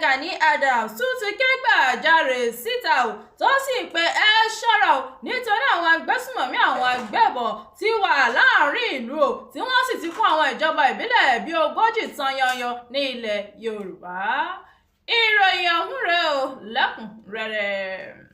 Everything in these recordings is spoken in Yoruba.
Gani Adams tún ti ké gbàjarè síta o, tó sì pé ẹ ṣọ́ra o, nítorí àwọn agbésùmọ̀mí àwọn agbébọn ti wà láàrin ìlú o, tí wọ́n sì ti kún àwọn ìjọba ìbílẹ̀ bíi 40 tán yanyan ní ilẹ̀ Yorùbá. Ìròyìn ọ̀hún rèé o lẹ́kùnrẹ́rẹ́.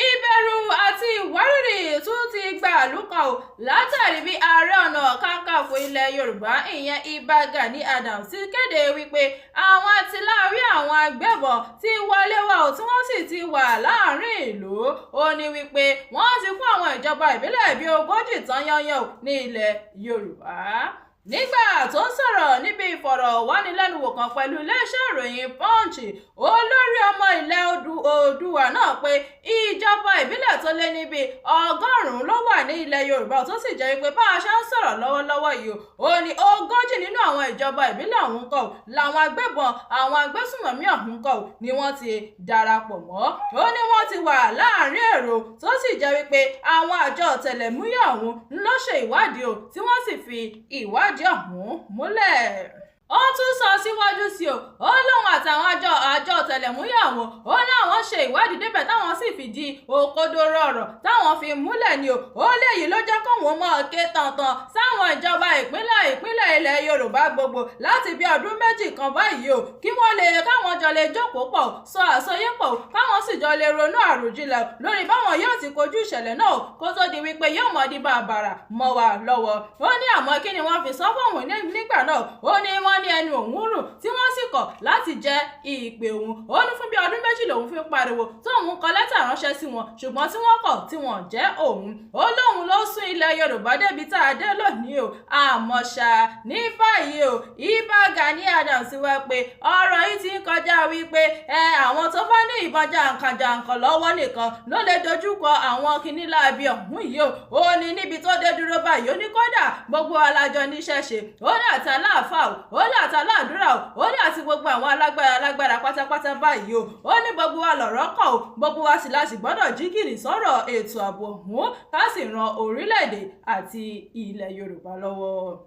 Ìbẹ̀rù àti ìwárìrì tún ti gba ìlú kan o látàrí bí Ààrẹ Ọ̀nà Kakanfò ilẹ̀ Yorùbá ìyẹn Ìbà Gani Adams ti kéde wípé àwọn atiláwí àwọn agbébọn ti wọlé wá o, tí wọ́n sì ti wà láàrin ìlú. Ó ní wípé wọ́n ti kún àwọn ìjọba ìbílẹ̀ bíi 40 tán yanyan o ní ilẹ̀ Yorùbá. Nígbà tó ń sọ̀rọ̀ níbi ìfọ̀rọ̀wánilẹ́nuwò kan pẹ̀lú iléeṣẹ́ ìròyìn Punch, olórí ọmọ ilẹ̀ Oòduà náà pé ìjọba ìbílẹ̀ tó lé ní bíi 100 ló wà ní ilẹ̀ Yorùbá, tó sì jẹ́ wípé bá a ṣe ń sọ̀rọ̀ lọ́wọ́lọ́wọ́ yìí ó ní 40 nínú àwọn ìjọba ìbílẹ̀ ọ̀hún kọ́ làwọn agbébọn àwọn agbésùnmọ̀mí ọ̀hún kọ́ ni wọ́n ti darapọ̀ mọ́. Ó ní wọ́n ti wà láàrin èrò, tó sì jẹ́ wípé àwọn àjọ ọ̀tẹlẹ̀múyẹ́ ọ̀hún ló ṣe ìwádìí o, tí wọ́n sì fi ìwádìí ọ̀hún múlẹ̀. Ó tún sọ síwájú sí o, ó lóun àtàwọn àjọ ọ̀tẹlẹ̀múyẹ́ ọ̀hún ó ní àwọn ṣe ìwádìí débẹ̀ táwọn sì fìdí òkodoro ọ̀rọ̀ táwọn fi múlẹ̀ ni o. Ó léyìí ló jẹ́ kóun mọ́ ké tàntàn sáwọn ìjọba ìpínlẹ̀ ilẹ̀ Yorùbá gbogbo láti bí ọdún 2 kan báyìí o, kí wọ́n lè káwọn jọ lè jókòó pọ̀ sọ àsọyépọ̀ káwọn sì jọ lè ronú àròjinlẹ̀ lórí báwọn yóò ti kojú ìṣẹ̀lẹ̀ náà kó tó di wípé yóò mọ̀ di bàbàrà mọ́ wa lọ́wọ́. Ó ní àmọ́ kí ni wọ́n fi sọ fóun nígbà náà, ó ní wọ́n ní ẹnu òun rùn tí wọ́n sì kọ̀ láti jẹ́ ìpè òun. Ó ní fún bí ọdún 2 lòun fi ń pariwo tóun kọ lẹ́tà ránṣẹ́ sí wọn, ṣùgbọ́n tí wọ́n kọ̀ tí wọ́n jẹ́ òun. Ó lóun ló sún ilẹ̀ Yorùbá débi tá a dé lónìí o. Àmọ́ ṣá ní báyìí o, Ìbà Gani Adams wá pé ọ̀rọ̀ yìí ti ń kọjá wípé àwọn tó bá ní ìbọn jàǹkànjàǹkàn lọ́wọ́ nìkan ló lè dojúkọ àwọn kinní láabi ọ̀hún yìí o. Ó ní níbi tó dé dúró báyìí, ó ní kódà gbogbo alájọ níṣẹ́ ṣe, ó ní àti aláàfáà o, ó ní àti aládùúrà o, ó ní àti gbogbo àwọn alágbára pátápátá báyìí o. Ó ní gbogbo wa lọ̀rọ̀ kàn o, gbogbo wa sì láti gbọ́dọ̀ jí gìrì sọ̀rọ̀ ètò ààbò ọ̀hún ká sì ran orílẹ̀-èdè àti ilẹ̀ Yorùbá lọ́wọ́.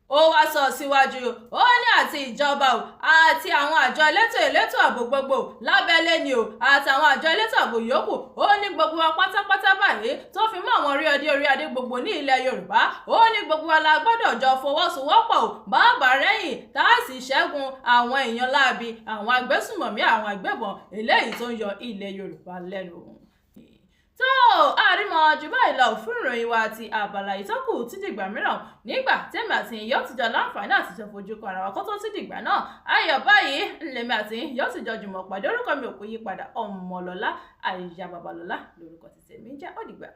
Ó wá sọ síwájú, ó ní àti ìjọba o àti àwọn àjọ elétò ààbò gbogbo lábẹ́lé ni o àtàwọn àjọ elétò ààbò yòókù, ó ní gbogbo wa pátápátá báyìí tó fi mọ́ àwọn orí adé gbogbo ní ilẹ̀ Yorùbá, ó ní gbogbo wa la gbọ́dọ̀ jọ fọwọ́sowọ́pọ̀ o, bàbá rẹ́yìn tá a sì ṣẹ́gun àwọn èèyàn láabi, àwọn agbésùmọ̀mí, àwọn agbébọn eléyìí tó ń yọ ilẹ̀ Yorùbá lẹ́nu. Tó àrímọ̀ jù báyìí lọ fún ìròyìn wa ti abala ìtọ́kù títí dìgbà mìíràn, nígbà tẹ́mi àti yóò ti jọ láǹfààní àti jọ fojú kan ara wa kó tó ti dìgbà náà. Ayọ̀ báyìí ńlẹ̀mí àti yóò ti jọ jùmọ̀ pàdé. Orúkọ mi ò kò yí padà, Ọmọlọ́lá Àyà Babalọ́lá lórúkọ ti tèmi jẹ́. Ó dìgbà.